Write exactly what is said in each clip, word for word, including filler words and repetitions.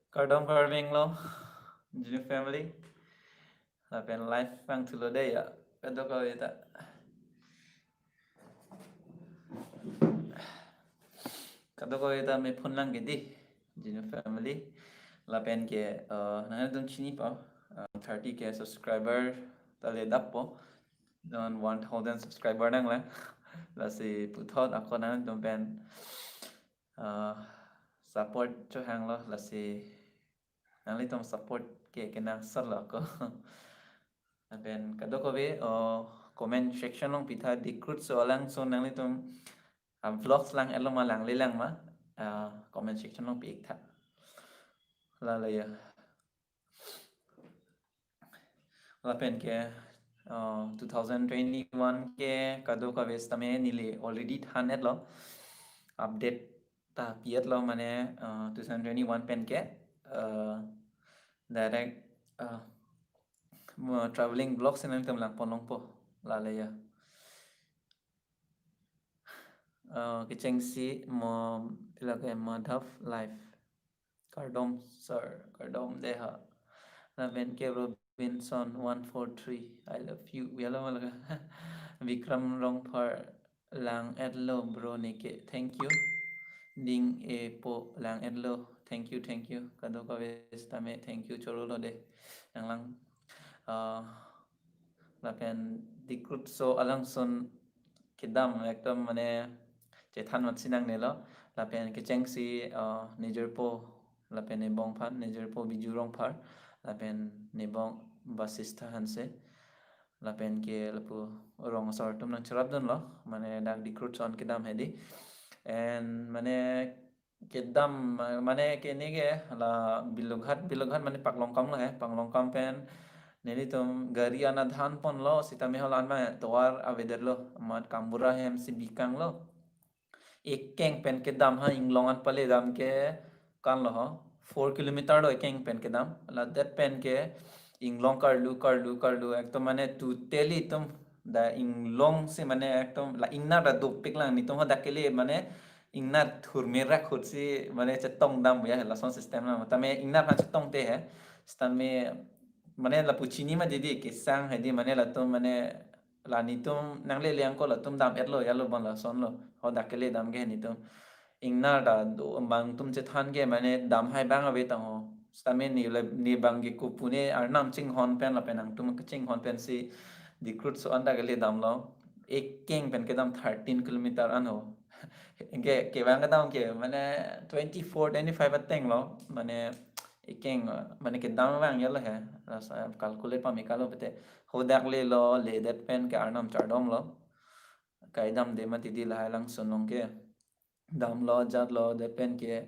Kardom kardom lo, Jinu family. Lapen live vangthulo dei ya. Kadokave ta. Kadokave ta me phone lang ke dei, Jinu family. Lapen ke, eh, nangtum chini pa, eh, thirty K subscriber ta le dappo. Non one thousand subscriber nanglang. Lasi puthot ako nangtum pen, eh, support chohanglo, lasi nanglitum support ke kenangsot lo ako. Lapen kadokave, oh, comment section along pitha, Dikrutso alangsun nanglitum, ah, vlogs lang-etlo ma, langle lang ma, ah, comment section along pi-ik tha. Lalo ya. Lapen ke, uh, two thousand twenty-one ke kadokave sitame neli already than-etlo. Update ta pi-etlo mane, uh, two thousand twenty-one pen ke, uh, direct, uh, mo traveling vlog si nangtum lang pon longpo. Lalo ya. Uh, kechengsi mo ilake Madhav Life. Kardom sir, kardom dei ha. Lapen ke Robinson one four three, I love you. Yalo malaga. Vikram Rongphar, lang-etlo bro neke. Thank you. Ding e po, lang-etlo. Thank you, thank you. Kadokave sitame thank you chorolo dei. Nanglang, ah, lapen Dikrutso alangsun kedam ekdom mane chethan mat si nangnelo. Lapen kechengsi, ah, nejirpo, lapen nebong aphan, nejirpo Biju Rongphar, lapen nebong Basistha Hanse, lapen ke lapu rong asor atum nangcherapdunlo, mane dak Dikrutso an kedam hedi. And mane kedam, ma-, mane ke neke la Bilughat, Bilughat mane Paklongkam lo he, Paklongkam pen nelitum gari an adhan ponlo, sitame hala an ma tovar avedetlo, amat kambura hem si bikanglo. Ekeng pen kedam ha, inglong an pale dam ke kan lo ho, four kilometer lo ekeng pen kedam. Ladet pen ke inglong karlu, karlu, karlu, ekdom mane totally itum da inglong si mane ekdom la ingnar ta dopik lang, netum ho dak kele mane ingnar thurmir rak hut si mane chetong dam ya, lason system na. Tame ingnar aphan chetongte he. Sitame mane lapu chini ma dei dei kesang hedi mane latum mane la netum nanglele angko latum dam-etlo yalo bon lasonlo. Ho dak kele dam ke netum. Ingnar ta do bang tum chethan ke mane dam hai bang ave tang ho. Sitame ne la, ne bang ke kopune arnam chinghon pen lapen nangtum kachinghon pensi Dikrutso an dak kele damlo. Ekeng pen kedam thirteen kilometer an ho. Ke, kevang kedam ke mane twenty-four, twenty-five ateng lo. Mane ekeng, mane kedam vang yalo he. Rasa calculate pame kalo pete. Ho dak lelo, ledet pen ke arnam chardomlo. Kaidamde mati dei lahai langsun along ke. Damlo, jatlo, det pen ke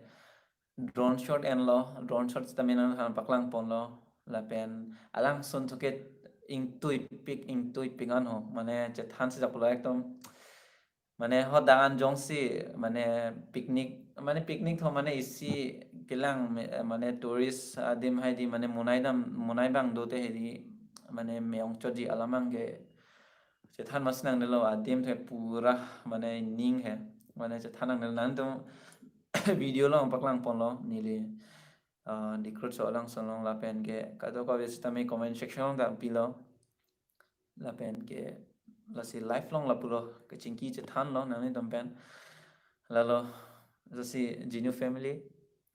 drone shot enlo, drone shot sitame nangphan paklang ponlo, lapen alangsun thu ke ingtuipik, ingtuipik an ho, mane chethan si jaklo ekdom, mane ho dak an jongsi, mane picnic, mane picnic tho mane isi kelang me-, mane tourist adim hai dei mane monai dam, monai bang dote hedi, mane me-ong chotji alam abang ke chethan mas nangnelo, adim the pura mane ning he, mane chethan nangnelo, nangtum video along paklang ponlo neli, ah, Dikrutso alangsun along lapen ke kadokave sitame comment section along ta pilo, lapen ke lasi live along lapulo kachingki chethanlo nanglitum pen. Lalo lasi Jinu family,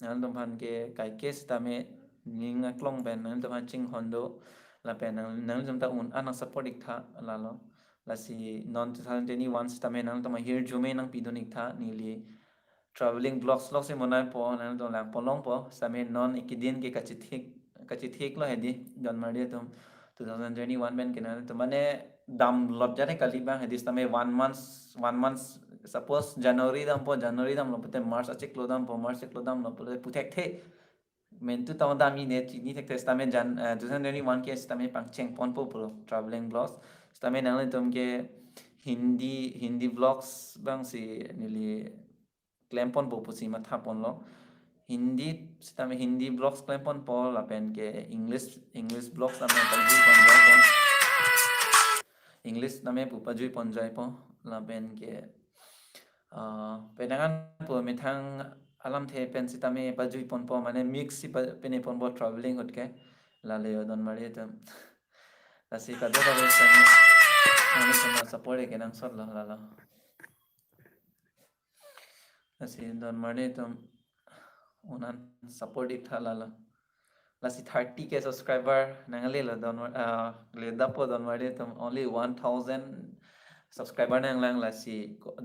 nangtum aphan ke kaike sitame ning aklong pen nangtum aphan chinghon do, lapen nang, nangtum ta un-an nang support ik tha lalo. Lasi non two thousand twenty-one sitame nangtum ahirjume nangpidun ik tha, neli traveling vlogs vlogs si monai po, nangtum lang pon longpo, sitame non iki din ke kachithik, kachithiklo hedi, don mardi atum, two thousand twenty-one pen ke nangtum mane damlot jare kali bang hedi, sitame one month, one month, suppose January dampo, January damlo pute March achiklo dampo, March chiklo damlo pute puthekthe. Mentu tong dam-i ne chini thekthe sitame Jan-, eh, two thousand twenty-one ke sitame pangcheng ponpo pulo traveling vlogs. Sitame nanglitum ke Hindi, Hindi vlogs abang si neli klem ponpo pusi matha ponlo. Hindi, sitame Hindi vlogs klem ponpo lapen ke English, English vlogs tame pajuipon joipon. English tame pu pajuipon joipo lapen ke, ah, penangan pu methang alamthe pen sitame pajui ponpo, mane mix si pa-, pine ponpo traveling ahut ke. Lale yo don marli atum. Lasi kadokave sitame, mane sitame support ke nangsot lo lalo. Lasi don marli atum un-an support iktha lalo. Lasi thirty K subscriber nanglelo don mar-, ah, le dapo don marli atum, only one thousand subscriber nanglang. Lasi ko-,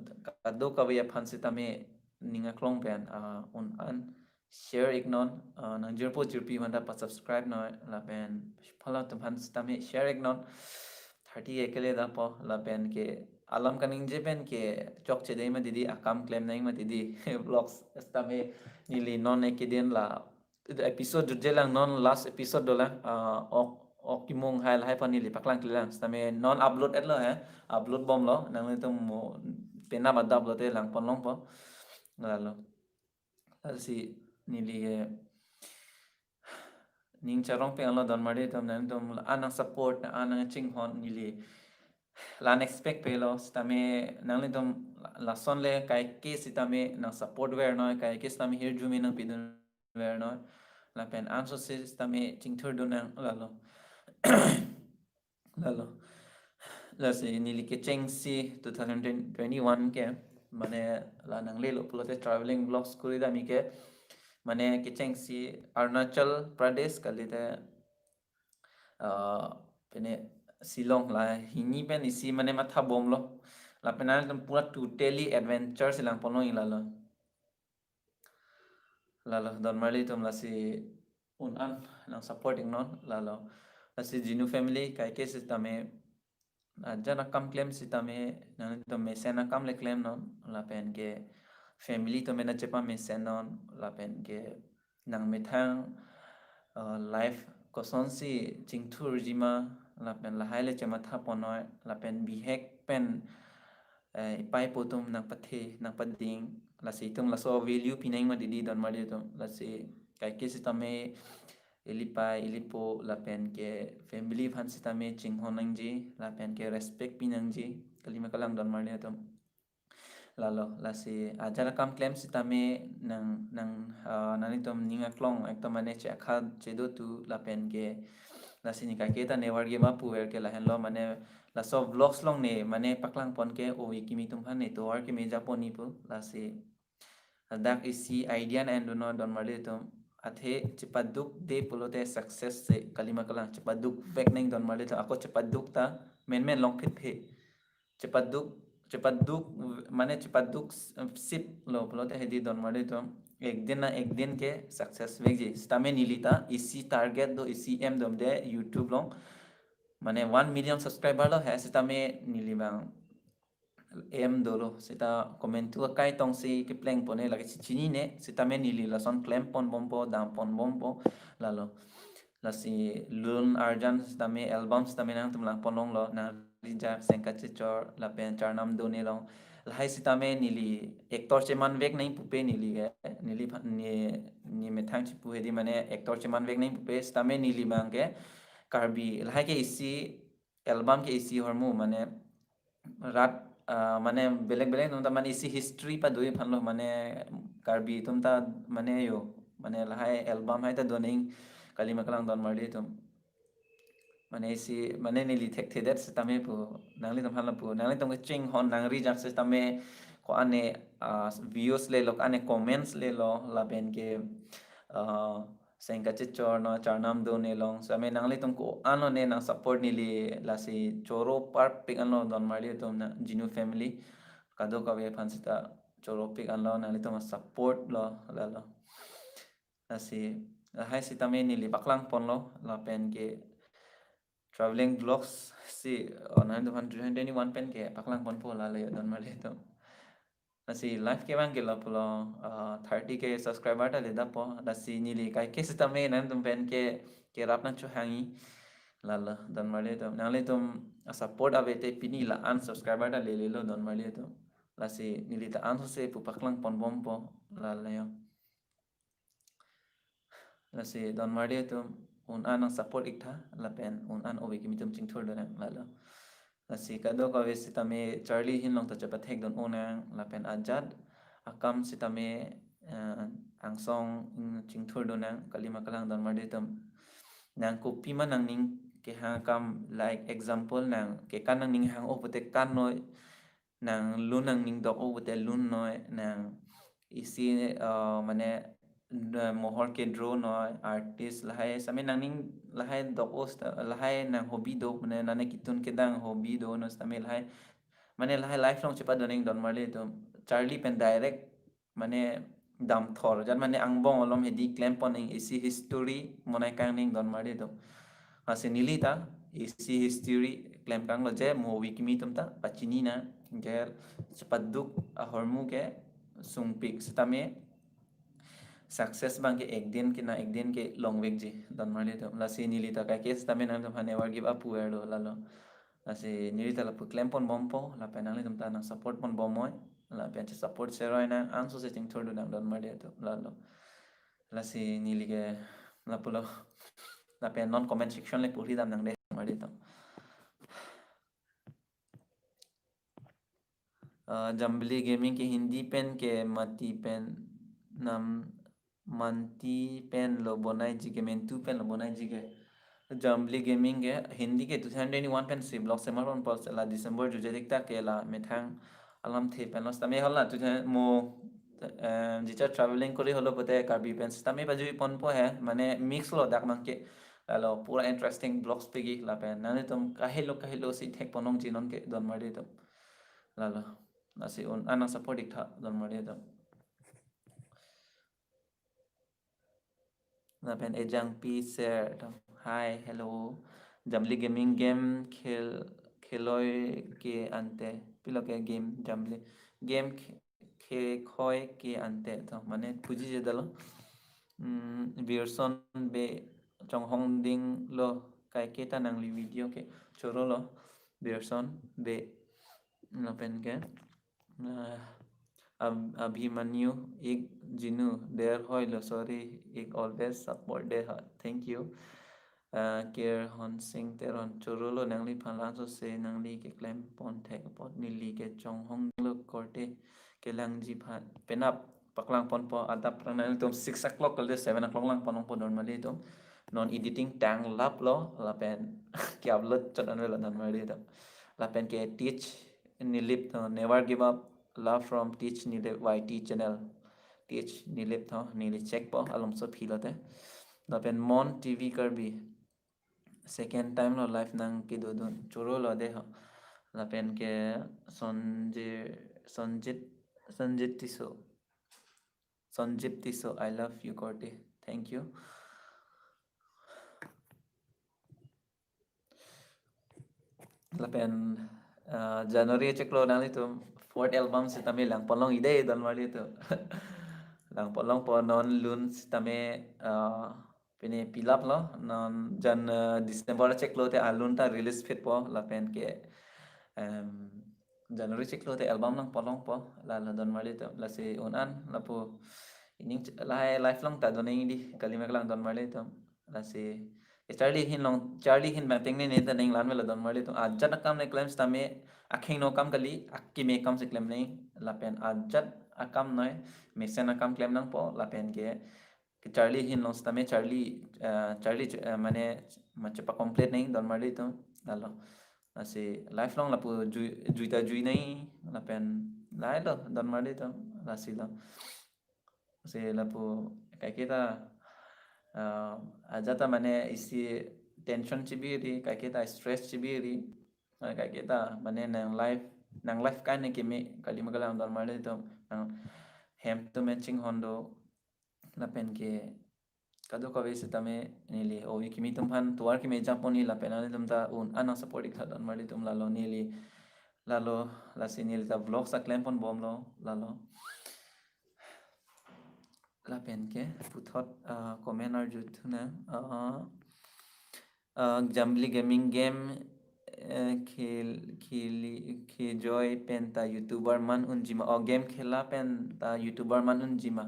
kadokave aphan sitame ning aklong pen, ah, un-an share iknon, ah, nangjirpo jirpi aphanta pa subscribe noi, lapen phala atum aphan sitame share iknon. Thirty K kele dapo, lapen ke alam kaningje pen ke chokchedei mati dei, akam klem nangji mati dei. Vlogs sitame neli non ekedin la episode jutje lang, non last episode dolang, ah, ok, ok kimung hai lahai aphan neli paklang kle lang. Sitame non upload etlo he, upload bomlo, nanglitum mo penap adap lote lang pon longpo. Lalo. Lasi neli ke ning charong peng lo don marli atum, nangtum la-an nang support, la-an nang chinghon, neli la-an expect pelo, sitame nanglitum la-, lason le kaike sitame nang support ver noi, kaike sitame hirjume nang pidun ver noi, lapen ansose sitame chingthur dun nang lalo. Lalo. Lasi neli kechengsi two thousand twenty-one ke, mane la nanglelo pulote traveling vlogs kuri dami ke, mane kechengsi Arunachal Pradesh kalite, ah, pine Shillong la hini pen isi mane matha bomlo. Lapen nangtum pura totally adventure si lang pon longji lalo. Lalo don marli atum, lasi un-an nang support iknon lalo. Lasi Jinu family kaike sitame, ah, ajat akam klem sitame, nangtum mesen akam le klemnon, lapen ke family atum ena chepa mesennon, lapen ke nang methang, ah, life kosonsi chingthurji ma, lapen lahai le chematha pon noi, lapen bihek pen, eh, ipei ipo atum nang pathe, nang pading, lasi itum laso value pi nangji mati dei don marli atum. Lasi kaike sitame ilipai ilipo lapen ke family aphan sitame chinghon nangji, lapen ke respect pi nangji, kalima kalang don marli atum. Lalo, lasi ajat akam klem sitame nang, nang, ah, nanglitum ning aklong ekdom mane che akha chedotu, lapen ke lasi ne kaike ta ne varge ma puver ke lahenlo, mane laso vlogs along ne mane paklang pon ke ove kimi atum aphan ne tovar keme japon ni pu. Lasi ladak isi idea nang endunon don marli atum, athe chepadukde pulote success se, kalima kalang, chepaduk vek nang don marli atum, ako chepaduk ta menmen longphit phe. Chepaduk, chepaduk, mane chepaduk s-, sip lo pulote hedi don marli atum, ek din na ek din ke success vekji. Sitame neli ta isi target do, isi aim do de YouTube along, mane one million subscriber lo he, sitame neli abang aim dolo, seta komantu akai tongsi kepleng pon ne, lake si chinine, sitame neli lason klem pon bompo, dam pon bompo, lalo. Lasi lun arjan sitame, album sitame nangtum lang pon longlo, Nang Rijak, Sengkachechor, lapen Charnam Done Long. Lahai sitame neli actor cheman vek nangji pupe neli ke, neli pha-, ne, ne methang chipu hedi mane actor cheman vek nangji pupe, sitame neli abang ke Karbi, lahai ke isi album ke isi ahormu mane rat, ah, mane belek belek atum ta mane isi history padoi aphan lo, mane Karbi atum ta mane yo, mane lahai album hai ta doning, kalima kalang don marli atum. Mane isi, mane neli thekthedet sitame pu, nanglitum aphan lo pu, nanglitum kechinghon Nang Rijak sitame ko-an ne, ah, views lelo, ko-an ne comments lelo, lapen ke, ah, Sengkachechor no, Charnam Done Long, sitame nanglitum ko-an lo ne nang support neli, lasi choro parpik anlo don marli atum, na Jinu family kadokave aphan seta choro pik anlo, nanglitum support lo lalo. Lasi lahai sitame neli paklang ponlo, lapen ke traveling vlogs si, oh, nangtum aphan two thousand twenty-one pen ke paklang ponpo, lale don marli atum. Lasi life ke abang ke lo pulo, ah, thirty K subscriber ta le dapo. Lasi neli kaike sitame nangtum pen ke, kerap nangchohangji. Lalo don marli atum, nanglitum a-support ave te pini la-an subscriber ta lelelo don marli atum. Lasi neli ta ansose pu paklang pon bompo, lale yo. Lasi don marli atum, un-an nang support iktha, lapen un-an ove kimi atum chingthur dun nang, lalo. Lasi kadokave sitame charli ahin along ta chepathek dun un nang, lapen ajat akam sitame, eh, angsong, mm, chingthur do nang, kalima kalang don marli atum. Nang kopima nangning kehang akam, like example nang kekan nangning hang-o pute kan noi, nang lun nangning dok-o pute lun noi, nang isi, eh, mane, eh, mohor ke draw noi, artist lahai sitame nangning lahai dok-o sita-, lahai nang hobby do, mane nane kitun kedang hobby do non sitame lahai, mane lahai life along chepadun nang don marli atum. Charli pen direct mane damthor jat mane angbong alom hedi klempon nang isi history monai kang nang don marli atum. Lasi neli ta isi history klem kanglo je mo wi kimi atum ta pachini nang, gel chepaduk ahormu ke sungpik sitame success abang ke ek din ke na ek din ke longvekji don marli atum. Lasi neli ta kaike sitame nangtumphan never give up puver lo lalo. Lasi neli ta lapu klempon bompo, lapen nanglitum ta nang support pon bom noi, lapen che support seroi nang, anso se chingthur do nang don marli atum lalo. Lasi neli ke lapulo, lapen non comment section le puri dam nang de marli atum. Uh, Jambili Gaming ke Hindi pen ke mati pen nam manti pen lo bonaiji ke, mentu pen lo bonaiji ke. Jambili Gaming ke Hindi ke two thousand twenty-one pen si vlog semar ponpo, la December jujedik ta ke la methang alamthe pen lo sitame hala two thousand mo, eh, jicha traveling kori holo pute Karbi pen sitame pajui ponpo he, mane mix lo dak mang ke. Lalo pura interesting vlogs pegi lapen nanglitum kahelo kahelo si thek pon nangji non ke don marli atum. Lalo. Lasi un-an nang support ik tha don marli atum. Lapen Ejangpi Ser atum. Hi, hello. Jambili Gaming game khel, kheloi ke ante. Pilo ke game Jambili. Game khe-, khe khoi ke ante atum. Mane puji je dalo. Hmm, Birson Bey chonghong dinglo kaike ta nangli video ke. Chorolo. Birson Bey. Lapen ke. Ah, Ab-, Abhimanyu ik jinu der hoi lo, sorry, ik always support de ha. Thank you. Ah, Ker Honsing Teron, chorolo nangliphan, laso se nangli keklem pon thek apot neli ke chonghong lo korte kelangji aphan. Penap paklang ponpo, adap prang nangtum six o'clock kalite seven o'clock lang pon nangpo don marli atum. Non editing tang lap lo, lapen ke upload chot an lo don marli atum. Lapen ke Teach Nilip tho, never give up, love from Teach Nilip Y T channel. Teach Nilip tho, neli check po, alomso philo te. Lapen Mon T V Karbi. Second time lo live nang kedodun. Chorolo de ho. Lapen ke Sonji-, Sonjit, Sonjit Tisso. Sonjit Tisso, I love you, korte. Thank you. Lapen, ah, January chiklo nanglitum fourth album sitame lang pon long ide don marli atum. Lang pon longpo non lun sitame, ah, pine pilap lo non Jan-, ah, December chiklo te alun ta release phitpo lapen ke, em, January chiklo te album lang pon longpo lalo don marli atum. Lasi un-an lapu ining ch-, lahai live along ta don nang di kalima kalang don marli atum. Lasi, eh, charli ahin along, charli ahin bang tengne ne ta nang lan velo don marli atum. Ajat akam le klem sitame, akhingno akam kali, akeme akam si klem nang, lapen ajat akam noi, mesen akam klem nangpo, lapen ke, ke charli ahin along sitame, charli, eh, charli, eh, mane, mache pa complete nang don marli atum, lalo. Lasi, live along lapu jui, jui ta jui nang, lapen, lahai lo, don marli atum, lasi lo. Si lapu kaike ta, ah, ajat ta mane isi tension chibiri, kaike ta stress chibiri, ah, kaike ta mane nang life, nang life kan ne keme kalima kalang don marli atum nang hem atum chinghon do lapen ke kadokave sitame neli ovi kimi atum aphan tovar keme jam pon neli lapen nanglitum ta un-an nang support ik tha don marli atum lalo neli lalo lasi neli ta vlog sa klem pon bomlo lalo. Lapen ke puthot, ah, comment arju thu nang, ah, ah, Jambili Gaming game, eh, khel-, kheli, khejoi pen ta YouTuber man unji ma. Oh, game khela pen ta YouTuber man unji ma.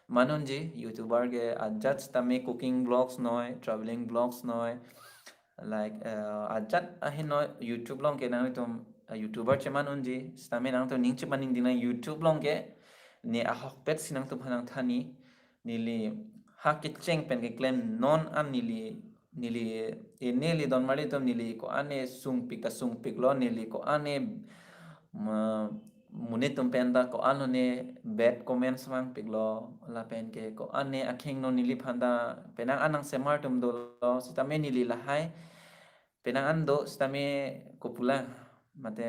Man unji, YouTuber ke ajat sitame cooking vlogs noi, traveling vlogs noi, like, eh, ajat ahin noi YouTube along ke nangtum, eh, YouTuber cheman unji, sitame nangtum ning cheman ning ding nang YouTube along ke, ne ahokpet si nangtum aphan nang thani, neli ha kecheng pen keklem non an neli, neli, e neli donmarlitum neli ko-an ne sungpik ta sungpiklo, neli ko-an ne ma, monit atum pen ta ko-an ne bad comments vangpiklo, lapen ke ko-an ne akheng non neliphan ta penang an nangsemar atum dolo, sitame neli lahai penang an do sitame kopulang, mate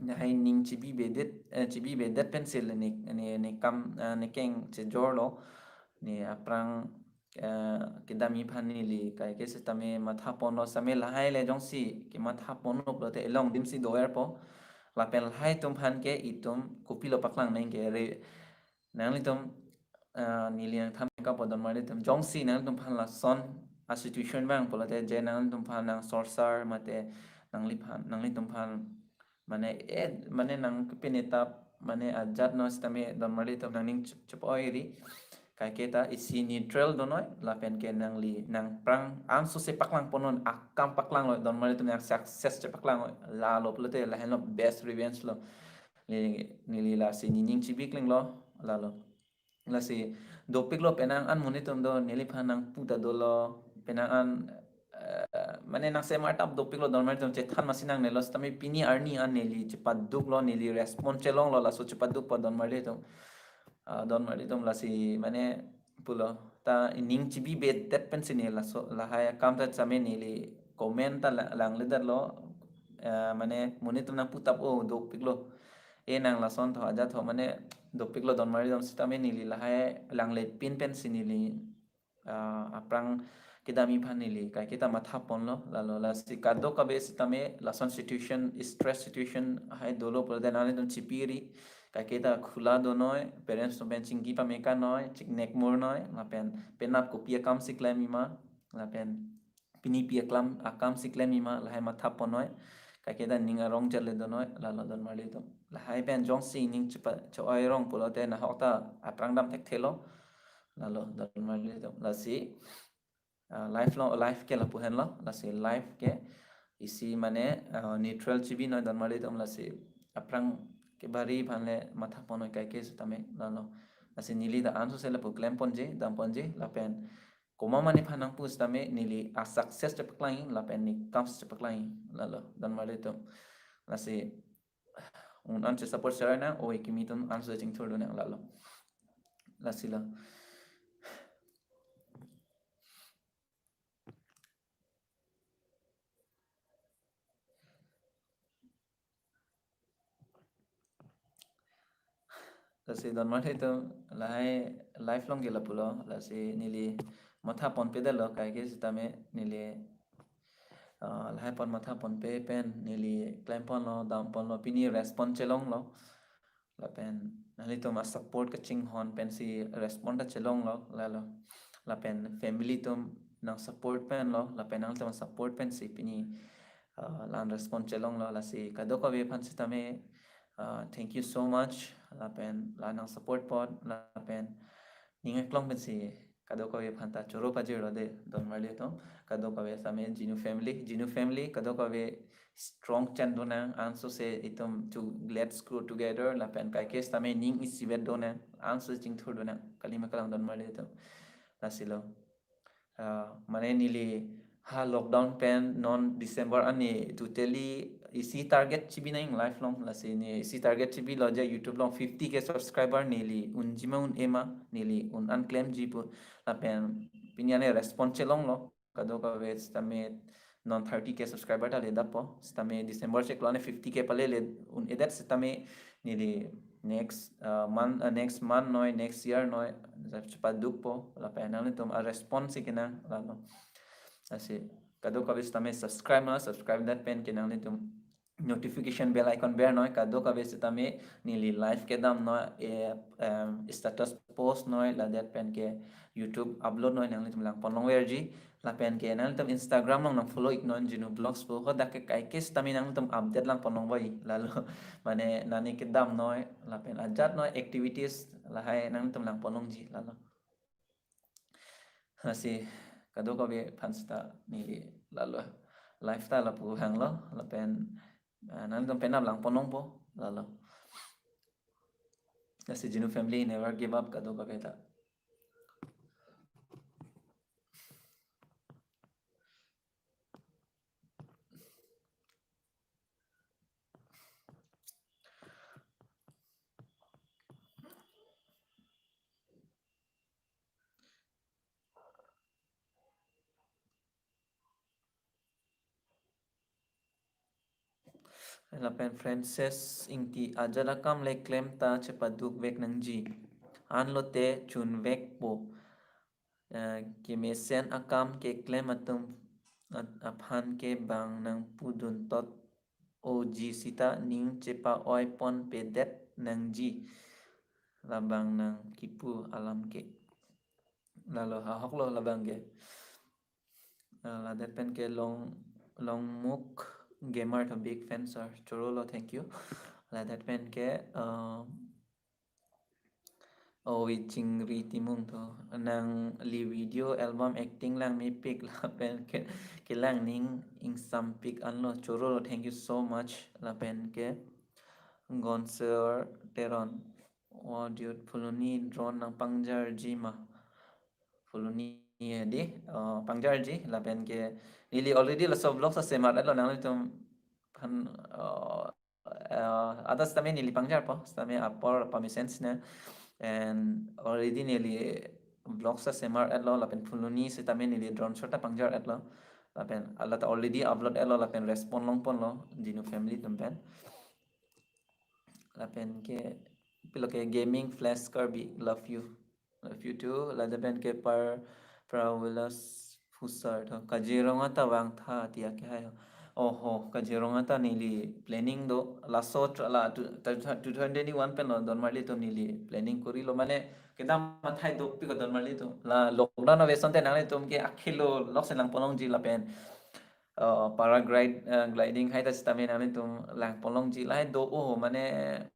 lahai ning chibibedet, eh, chibibedet pensi le ne, ne, ne kam, eh, ne keng chejorlo, ne aphrang, eh, kedamji aphan neli kaike sitame mathaponlo, sitame lahai le jongsi kemathaponlo pulote elong dimsi do-erpo. Lapen lahai atum aphan ke itum kopilo paklang nang ke re, nanglitum, eh, neli nangthan kapo donmarlitum, jongsi nanglitum aphan lason a situation vang pulote je nanglitum aphan nangsorsar mate nangliphan, nanglitum aphan mane, eh, mane nangkepinetap mane ajat non sitame donmarlitum nangning chep-, chep-oiri. Kaike ta isi neutral donoi, lapen ke nangli nangphrang ansose paklangponnon, akam paklanglo donmarlitum, nang success chepaklanglo, lalo pulote lahenlo best revenge lo. Neli, neli lasi nening chibi klinglo, lalo. Lasi dopiklo penang an monit atum do, neliphan nangpu ta dolo, penang an, eh, mane nangsemar tap dopiklo donmarlitum, chethan masi nangnelo, sitame pini arni an neli chepaduklo, neli respond chelonglo, laso chepadukpo donmarlitum. Ah, donmarlitum lasi mane pulo ta ning chibibedet pensi ne laso lahai akam ta sitame neli comment ta la-, langledetlo, eh, mane monit atum nangpu tap o dopiklo. E nang lason tho ajat tho mane dopiklo donmarlitum, sitame neli lahai langlepin pensi neli, ah, aphrang kedamji aphan neli kaike ta mathaponlo, lalo. Lasi kadokave sitame lason situation, stress situation hai dolo pulote nanglitum chipiri, kaike ta khula donoi, parents atum pen chingki pameka noi, chiknek mur noi, lapen penap kopi akamsi klemji ma, lapen pini pi aklam akamsi klemji ma, lahai mathaponoi, kaike ta ning arong jale donoi, lalo donmarlitum. Lahai pen jongsi ning chepa-, che-oi rong pulote nahok ta aphrang dam thekthelo, lalo donmarlitum. Lasi, ah, life lo, life ke lapu henlo, lasi life ke isi mane, ah, neutral chibinoi donmarlitum, lasi aphrang kebari aphan le mathaponoi kaike sitame, lalo. Lasi neli ta ansose lapu klemponji, damponji, lapen komat ma nephan nangpu sitame neli a success chepaklangji, lapen ne comes chepaklangji, lalo donmarlitum. Lasi un an che support serai nang, oi kimi atum anso chingthur dun nang, lalo. Lasi lo. Lasi donmarlitum lahai life along ke lapulo, lasi neli mathaponpedetlo, kaike sitame neli, ah, lahai apot mathaponpe pen neli klemponlo, damponlo, pini respond chelonglo. Lapen nanglitum a support kachinghon pensi respond ta chelonglo, lalo. Lapen family atum nang support penlo, lapen nanglitum a support pensi pini, ah, la-an respond chelonglo, lasi kadokave aphan sitame, ah, thank you so much, lapen la nang support apot, lapen ning aklong pensi kadokave aphan ta choro pajirlo de, donmarlitum, kadokave sitame Jinu family, Jinu family, kadokave strong chen dun nang, ansose itum chu let's grow together, lapen kaike sitame ning isivet dun nang, anso chingthur dun nang, kalima kalang donmarlitum. Lasi lo. Ah, mane neli ha lockdown pen non December an ne totally isi target chibi nang life along, lasi ne isi target chibilo je YouTube along fifty K subscriber neli unji ma un-e ma, neli un an klemji pu, lapen pini an ne respond chelonglo, kadokave sitame non thirty K subscriber ta ledappo, sitame December chiklo an ne fifty K palele un-edet, sitame neli next, uh, month, uh, next month noi, next year noi, chepadukpo, lapen nanglitum a response si kenang, lalo. Lasi kadokave sitame subscribe noi, subscribe det pen ke nanglitum notification bell icon ber noi, kadokave sitame neli live kedam noi, eh, em, status post noi, ladet pen ke YouTube upload noi, nanglitum langponlongverji, lapen ke nanglitum Instagram along nang follow ik non Jinu Vlogs pu, hadak ke kaike sitame nanglitum update langponlongvoi, lalo. Mane nani kedam noi, lapen ajat noi activities lahai nanglitum langponlongji, lalo. Lasi kadokave aphan sita neli lalo life ta lapu hanglo, lapen, ah, nanglitum penap langponlongpo, lalo. Lasi Jinu family never give up, kadokave ta. Lapen Francis Ingti, ajat akam le klem ta chepaduk vek nangji. Anlote chun vekpo. Eh, kemesen akam keklem atum at-, aphan ke bang nangpudun tot oji sita ning chepa-oi ponpedet nangji. Labang nangkipu alam ke. Lalo ahok lo labang ke. Eh, ladet pen ke Long, Longmuk Gamer to big fan sir. Choro lo, thank you. Ladet pen ke, eh, Owi Chingri Timung to. Nangli video album acting lang mepik lapen ke, kelang ning ingsampik anlo. Choro lo, thank you so much. Lapen ke Gonser Teron. Wow, dude, Phuloni drone nangpangjarji ma. Phuloni hedi, eh, pangjarji, lapen ke neli already laso vlog sa semar-etlo nanglitum aphan, eh, eh, adas tame neli pangjarpo, tame apor permissions ne. And already neli vlog sa semar-etlo, lapen Phuloni sitame neli drone shot ta pangjar-etlo. Lapen alata already upload-etlo, lapen respond longponlo, Jinu family atum pen. Lapen ke pilo ke Gaming Flash Karbi, love you. Love you too. Lapen ke Par Prawilas Phusar to. Kaziranga ta vangtha ti akehai ho. Oho, Kaziranga ta neli planning do. Laso tra-, la tu, ta, ta, two thousand twenty-one pen lo Donmarli atum neli planning korilo. Mane kedam mathai dopik ko Donmarli atum. La lockdown ave asonte nanglitum ke akhilo loksen langpon longji lapen, uh, paraglide, uh, gliding hai ta sitame nanglitum langpon longji lahai do, oh, mane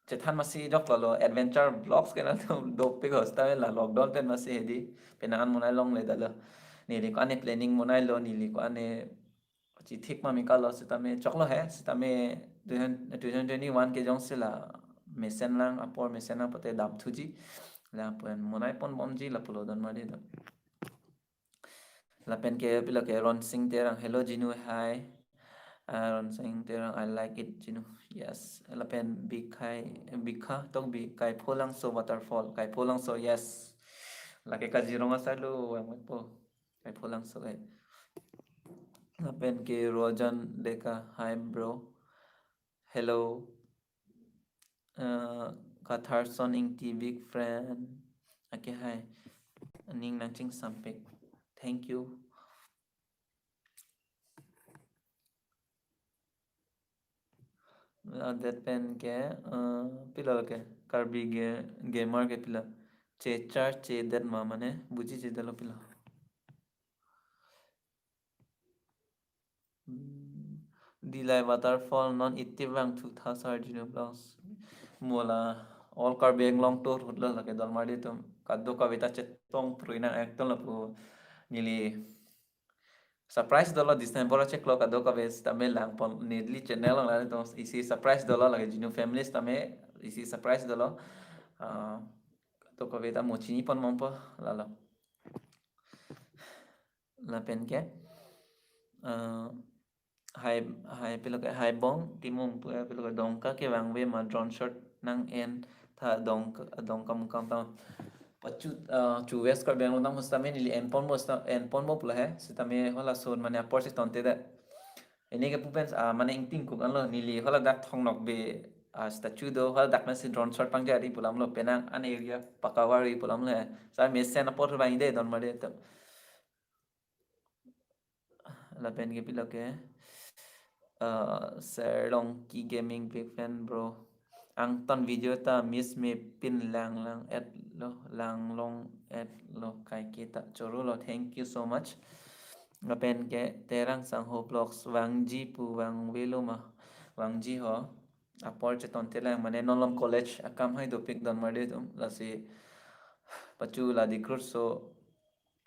chethan masi jok lalo adventure vlogs ke nanglitum dopik ko sitame la lockdown pen masi hedi penang an monai longle dalo. Neli ko-an planning monailo, neli ko-an chithik ma mika lo sitame choklo he, sitame two thousand, two thousand twenty-one ke jongsi la mesen lang apor mesen lang pute damthuji. Lapen monai ponbomji lapulo Donmarli atum. Lapen ke pilo ke Ronsing Terang, hello Jinu, hi. Ah, Ronsing Terang, I like it, Jinu. Yes. Lapen Bikhai, Bikha Tokbi, Kaipholangso waterfall, Kaipholangso, yes. Lake Kaziranga side lo vangpo. Kaipholangso ke. Lapen ke Rojan Deka, hi bro. Hello. Uh, Katharson Ingti, big fan. Akehai. Ning nangchingsampik. Thank you. Ladet pen ke, uh, pilo ke, Karbi Ga-, Gamer ke pilo. Chechar chedet ma mane, buji chedetlo pilo. Hmm. Dilai waterfall non iti vangthu tha sir Jinu vlogs. Mo la all Karbi Anglong tour hutlo lake Donmarli atum. Kadokave ta chetong prui nang ekdom lapu neli surprise dolo December achiklo kadokave sitame langpon neli channel along nanglitum isi surprise dolo lake Jinu family sitame isi surprise dolo. Ah, kadokave ta mo chiniponbompo lalo. Lapen ke, eh, hi, hi, pilo ke, hi Bong Timung, pu-, pilo ke Dongka kevang ave ma drone shot nang-en tha Dongka, Dongkamukam ta. Pachu, eh, chu West Karbi Anglong tang sitame neli enponbom sita-, enponbom pulo he, sitame hala ason mane apor si tonte da. Ini ke pupen, ah, mane ingting kuk anlo neli hala dak Thong Nokbe, ah, statue do, hala dak nasi drone shot pangjarji pu alam lo penang an area pakavari pu alam lo he. Sa mesen apor vang ide Donmarli atum. Lapen ke pilo ke, eh, Serlongki Gaming big fan bro. Angtan video ta miss mepin lang lang-etlo, lang long-etlo kaike ta choro lo. Thank you so much. Lapen ke Terang Sangho Vlogs vangji pu vang avelo ma? Vangji ho. Apor chetonte lang mane non malom college akam hai dopik Donmarli atum lasi pachu la Dicruz so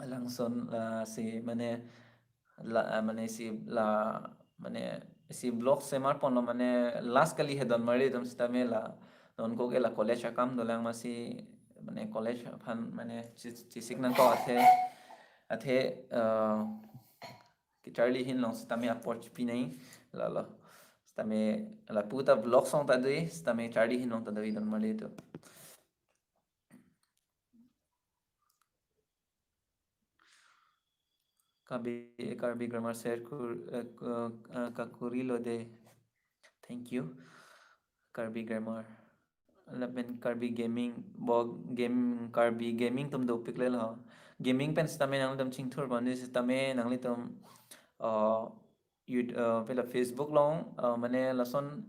alangson lasi mane la, ah, mane isi la, mane isi vlog semarponlo mane last kali he Donmarli atum sitame la non ko ke la college akam dolang masi mane college aphan mane chi-, chisik nangkok athe, athe, ah, kecharli ahin long sitame apor chipi nai lalo. Sitame lapu ta vlog song ta dui, sitame charli ahin long ta dui Donmarli atum. Karbi, Karbi grammar share kur, eh, ku-, eh, kakurilo de. Thank you. Karbi Grammar. Lapen Karbi Gaming, bo game, Karbi Gaming atum dopik lelo. Gaming pen sitame nangtum chingthur pon sitame nanglitum, uh, you, uh, pela Facebook along, uh, mane lason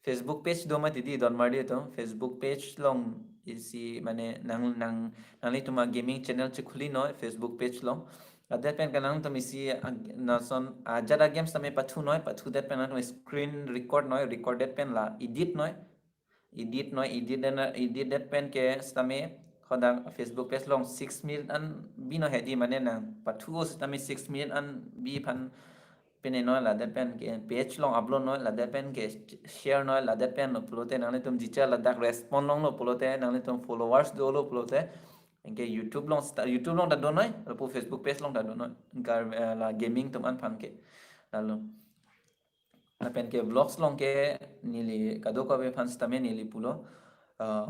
Facebook page do mati di, don marli atum. Facebook page along isi mane nang, nang, nanglitum a gaming channel chekhuli noi Facebook page along. Ladet pen ke nangtum isi ag-, lason ajat a game sitame pathu noi, pathudet pen nangtum screen record noi, record det pen la edit noi. Edit noi, edit den, edit det pen ke sitame hadak Facebook page along six minute an bi noi hedi, mane nang pathu sitame six minute an bi aphan pine noi, ladet pen ke page along upload noi, ladet pen ke share noi, ladet pen lo pulote nanglitum jicha ladak respond longlo pulote nanglitum followers dolo pulote, anke YouTube along sta-, YouTube along ta do noi, lapu Facebook page along ta do noi. Anke, eh, la gaming atum an aphan ke. Lalo. Lapen ke vlogs along ke neli kadokave aphan sitame neli pulo, uh,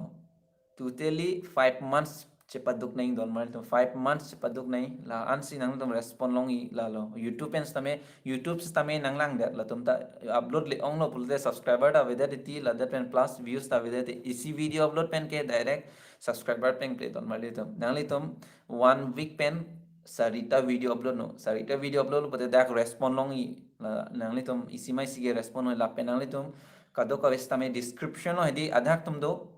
totally five months chepaduk nang, don marli atum, five months chepaduk nang, la-ansi nangtum respond longji lalo. YouTube pen sitame, YouTube sitame nanglang det, latum ta upload le-onglo pulote subscriber ta avedet ti, ladet pen plus views ta avedet ti. Isi video upload pen ke direct subscriber plengple, don marli atum. Nanglitum one week pen sarita video upload non, sarita video upload lo pulote dak respond longji, la nanglitum isi ma isi ke respond noi, lapen nanglitum kadokave sitame description along hedi adak atum do,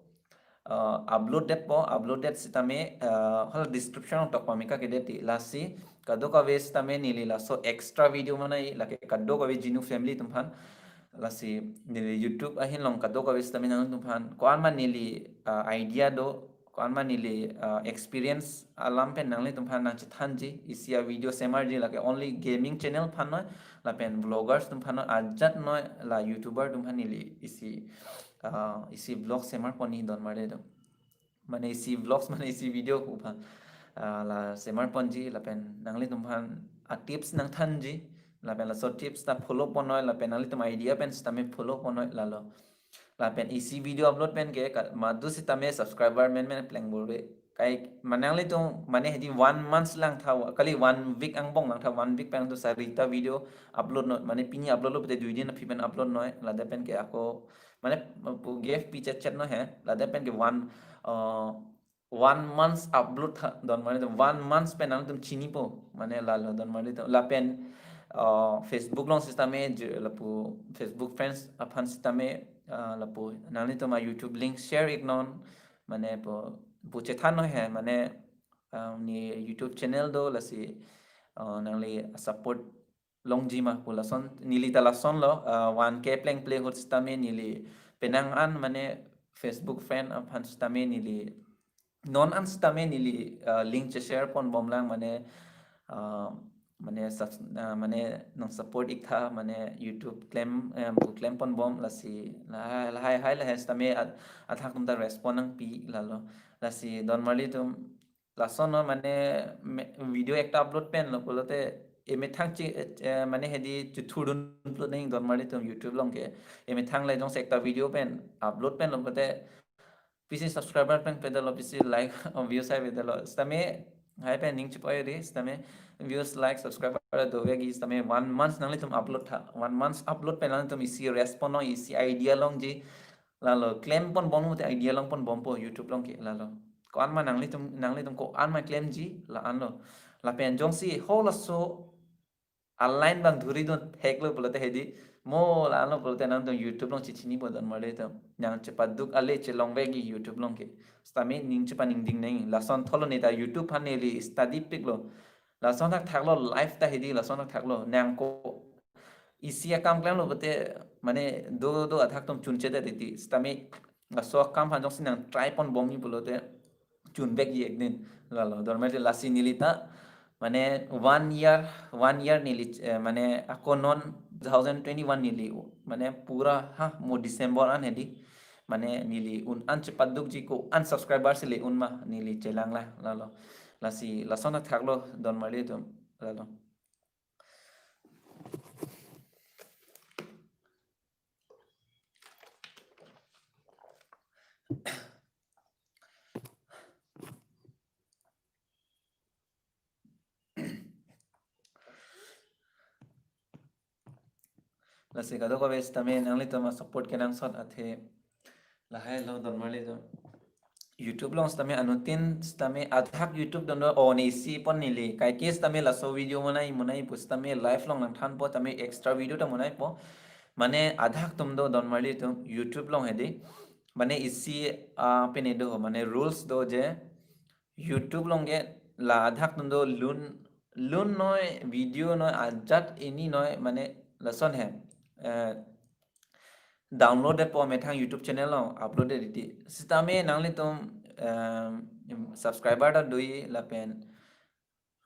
uh, upload detpo, upload det sitame, uh, hala description along tok pameka kedet ti, lasi kadokave sitame neli laso extra video mane lake kadokave Genu family atum aphan, lasi neli YouTube ahin along kadokave sitame nangtum aphan ko-an ma neli, uh, idea do, ko-an ma neli, uh, experience alam pen nanglitum aphan nangchethanji, isi a video semarji, lake only gaming channel aphan noi, lapen vloggers atum aphan noi, ajat noi, la YouTuber atum aphan neli isi, uh, isi vlog semar ponji, don marli atum. Mane isi vlogs, mane isi video pu aphan, uh, la semar ponji, lapen nanglitum aphan a tips nangthanji, lapen laso tips ta follow pon noi, lapen nanglitum idea pen sitame follow pon noi lalo. Lapen isi video upload pen ke ka-, madu sitame subscriber menmen pleng bor-e. Kai mane nanglitum mane hedi one month lang tha, kali one week angbong lang tha, one week pen tu sarita video upload noi, mane pini upload lo pulote dui din aphi pen upload noi, ladet pen ke ako mane pu gave pi chet chet noi he, ladet pen ke one, uh, one month upload tha, don marli atum, one month pen nangtum chinipo, mane lalo, don marli atum. Lapen, uh, Facebook along sitame je lapu Facebook friends aphan sitame, uh, lapu nanglitum a YouTube link share ik non, mane pu, pu chethan noi he, mane, uh, ne YouTube channel do, lasi, uh, nangli support longji ma pu lason, neli ta lasonlo, uh, one K plengple ahut sitame neli penang an mane Facebook friend aphan sitame neli non an sitame neli, uh, link che share pon bomlang, mane, uh, mane subs-, uh, mane nang support ik tha, mane YouTube klem, um, pu klem pon bom, lasi lahai lahai lahai sitame at-, athak atum ta respond nangpi lalo. Lasi don marli atum, lason non mane me-, video ekta upload pen lo pulote emethang chi, eh, mane hedi chethurdun upload nang, don marli atum, YouTube along ke emethang le jongsi ekta video pen upload pen lo pulote pisi subscriber plengpedetlo, pisi like, views haivedetlo. Sitame hai pen ning chipoi ri, sitame views, like, subscriber dovekji, sitame one month nanglitum upload tha, one month upload pen nanglitum isi respond noi, isi idea longji lalo. Klem pon bom mute idea long pon bompo YouTube along ke lalo. Ko-an ma nanglitum, nanglitum ko-an ma klemji la-anlo. Lapen jongsi ho laso a line abang dhuri dun theklo pulote hedi, mo la-anlo pulote nangtum YouTube along chechinipo, don marli atum. Nang chepaduk ale chelongvekji YouTube along ke. Sitame ning chepaningding nang, lason tholo ne ta YouTube aphan neli study piklo. Lason thakthaklo, life ta hedi lason thakthaklo. Nang ko isi akam klemlo pulote mane do do athak atum chunchedet ti. Sitame laso akam aphan jongsi nang try pon bomji pulote chunvekji ekdin lalo. Don marli atum, lasi neli ta mane one year, one year neli, eh, mane ako non two thousand twenty-one neli mane pura ha mo December an hedi mane neli un an chepadukji, ko-an subscriber si le-un ma neli chelanglo lalo. Lasi lason thakthaklo, don marli atum, lalo. Lasi kadokave sitame nanglitum a-support kenangsot athe lahai lo donmarlitum. YouTube along sitame anuttin sitame ajahak YouTube don do, o ne isi pon neli kaike sitame laso video monai monai pu sitame live along nangthanpo tame extra video ta monaipo. Mane ajahak atum do donmarlitum YouTube along hedi. Mane isi, ah, pine do, mane rules do je YouTube along ke la ajahak atum do lun lun noi, video noi, ajat ini noi, mane lason he. Eh, download detpo methang YouTube channel along upload det titi. Sitame nanglitum, em, subscriber ta do-i lapen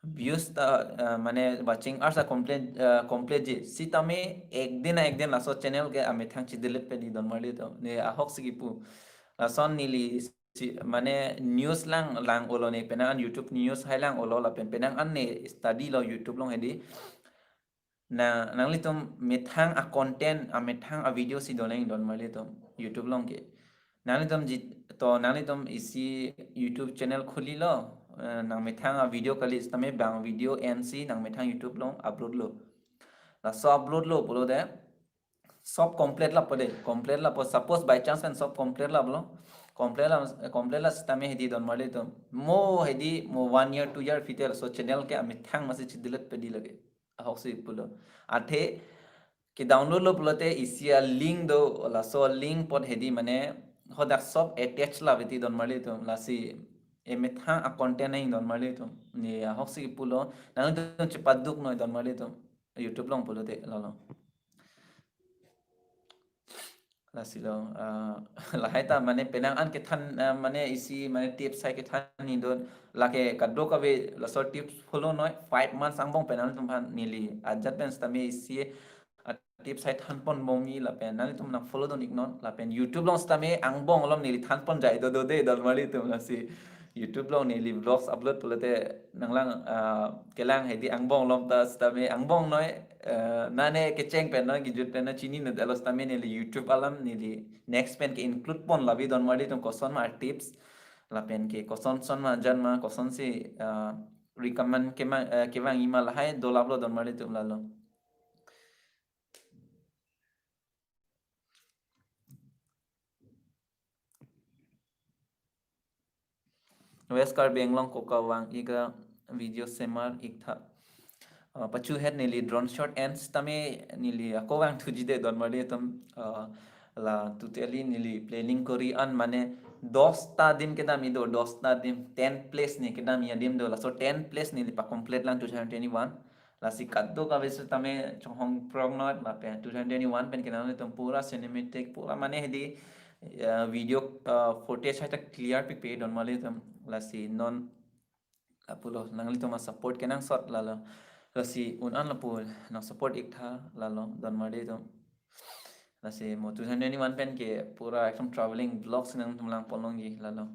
views ta, eh, mane watching hours ta complete, eh, complete ji. Sitame ek din na ek din laso channel ke amethang chi-delete pe di donmarlitum. Ne ahoksi kipu. Lason neli si, mane news lang lang olo ne penang an YouTube news hai lang olo lapen penang an ne study lo YouTube along hedi. Na nanglitum methang a-content, amethang a-video si donang donmarlitum YouTube along ke. Nanglitum jit to nanglitum isi YouTube channel khuli lo, eh, nang methang a-video kali sitame bang video en si nang methang YouTube along upload lo. Laso upload lo pulote sob complete lapo de, complete lapo. Suppose by chance pen sob complete laplo, complete la, complete la sitame hedi donmarlitum. Mo hedi mo one year, two year pitel so channel ke amethang masi chi-delete pe di lake. Ahoksi pulo. Athe ke-download lo pulote isi a-link do, laso link apot hedi mane hadak sob attach la veti donmarlitum, lasi emethang a-content nang donmarlitum. Ne ahoksi pulo, nanglitum chepaduk noi donmarlitum. YouTube along pulote lalo. Lasi lo, ah, lahai ta mane penang an kethan, ah, mane isi mane tips hai kethan ni don, lake kadokave laso tips follow noi, five months angbong penang tum han neli ajat pen sitame isi, ah, tips hai thanpon bom ni lapen nanglitum nang follow dun-ik non lapen YouTube along sitame angbong alom neli thanpon jai do do de donmarlitum. Lasi YouTube along neli vlogs upload pulote nanglang, ah, kelang hedi angbong alom ta sitame angbong noi, eh, nane kecheng pen noi, kejut pen noi chini ne dalo sitame neli YouTube alam neli next pen ke-include pon lavi donmarlitum, koson ma tips lapen ke koson son ma jan ma kosonsi, ah, recommend kema, eh, kevang-i ma lahai dolaplo donmarlitum lalo. West Karbi Anglong koka vang-ik a video semar-ik tha. Ah, pachu het neli drone shot en sitame neli ako vangthuji de donmarlitum, ah, la totally neli planning kori an mane dos ta adim kedam-i do, dos ta adim, ten place ne kedam-i adim do, laso ten place neli pa-complete lang two thousand twenty-one. Lasi kadokave sitame chonghong prong noi lapen two thousand twenty-one pen ke nanglitum pura cinematic pura mane hedi, eh, video, eh, footage hai ta clear pikpe donmarlitum. Lasi non lapulo nanglitum a-support kenangsot lalo. Lasi un an lapu nang support-ik tha lalo donmarlitum. Lasi mo two thousand twenty-one pen ke pura ekdom traveling vlogs nangtum lang pon longji lalo.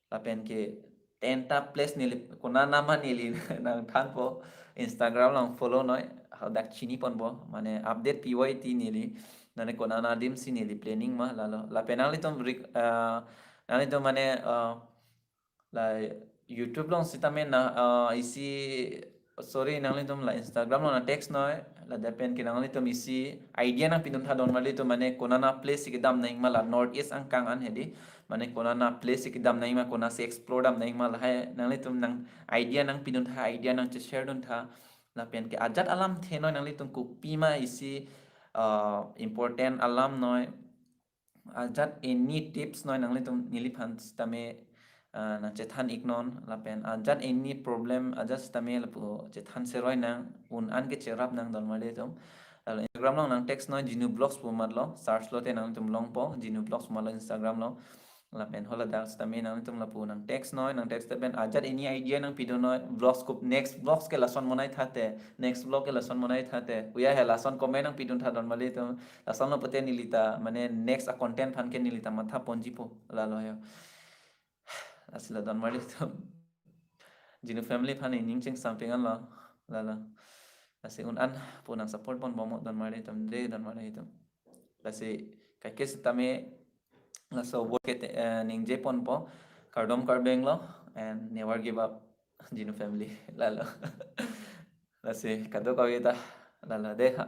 Lapen ke ten ta place neli konana ma neli nangthanpo, Instagram along follow noi, hadak chini ponpo, mane update P Y T neli, nane konana adim si neli planning ma lalo. Lapen nanglitum rik-, ah, nanglitum mane, ah, la YouTube along sitame na, ah, isi, sorry, nanglitum la Instagram along nang text noi, ladak pen ke nanglitum isi idea nangpidun tha donmarlitum mane konana place si kedam nangma la North East angkang an hedi. Mane konana place si kedam nangma, konasi explore dam nangma lahai nanglitum nang idea nangpidun tha, idea nang che-share dun tha. Lapen ke ajat alamthe noi nanglitum kopima isi, ah, important alam noi, ajat any tips noi nanglitum neliphan sitame, ah, nang chethan-ik non lapen ajat any problem ajat sitame lapu chethan seroi nang, un an ke cherap nang donmarlitum. Lalo Instagram along nang text noi Jinu Vlogs pu matlo, search lote nanglitum longpo Jinu Vlogs pu matlo Instagram along. Lapen haladak sitame nanglitum lapu nang text noi, nang text pen ajat any idea nangpidun noi, vlogs kup next vlogs ke lason monai thate, next vlog ke lason monai thate, uya he lason comment nangpidun tha donmarlitum. Lason lo pute neli ta mane next a-content aphan ke neli ta matha ponjipo lalo yo. Lasi la donmarlitum. Jinu family aphan ining chingsamping anlo lalo. Lasi un an pu nang support pon bomnon donmarlitum de donmarlitum. Lasi kaike sitame laso word ke te, eh, ningje ponpo, kardom Karbi Anglong and never give up Jinu family lalo. Lasi kadokave ta lalo de ha.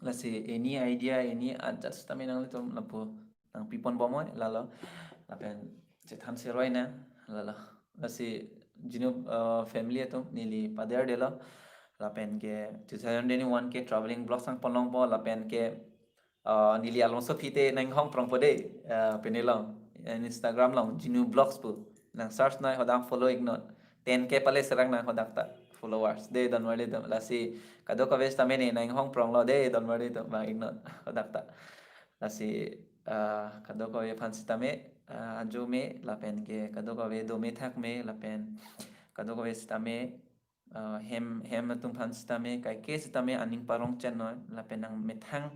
Lasi any idea, any adjust tame nanglitum lapu nangpipon bomnoi lalo. Lapen chethan seroi na lalo. Lasi Jinu uh, family atum neli paderdetlo. Lapen ke two thousand twenty-one ke traveling vlogs nangponlongpo, lapen ke uh, neli alongso aphi te nanghongprongpo de, uh, pine along, Instagram along Jinu Vlogs pu nang search noi, hadak follow iknon. Ten K pale serang nang hadak ta followers de donmarlitum. Lasi kadokave sitame ne nanghongpronglo de donmarlitum, vang iknon hadak ta. Lasi uh, kadokave aphan sitame uh, ajo me lapen ke kadokave dome thak me lapen kadokave sitame uh, hem hem atum aphan sitame kaike sitame aning parong chennoi lapen nangmethang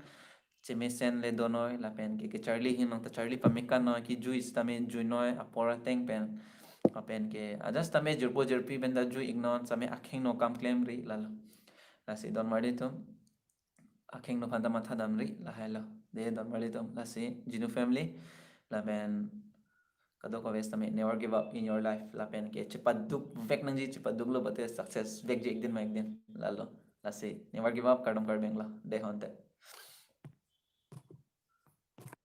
chemesen le donoi lapen ke kecharli ahin along ta charli pame kannoi, kejui sitame juinoi, apor ateng pen, lapen ke ajat sitame jirpo jirpi pen ta jui iknon, sitame akhengno kam klemri lalo. Lasi donmarlitum, akhengno aphan ta mathadamri lahailo de donmarlitum. Lasi Jinu family, lapen kadokave sitame never give up in your life, lapen ke chepadukvek nangji, chepaduklo pulote success vekji ekdin ma ekdin lalo. Lasi never give up, kardom Karbi Anglong, dei honte.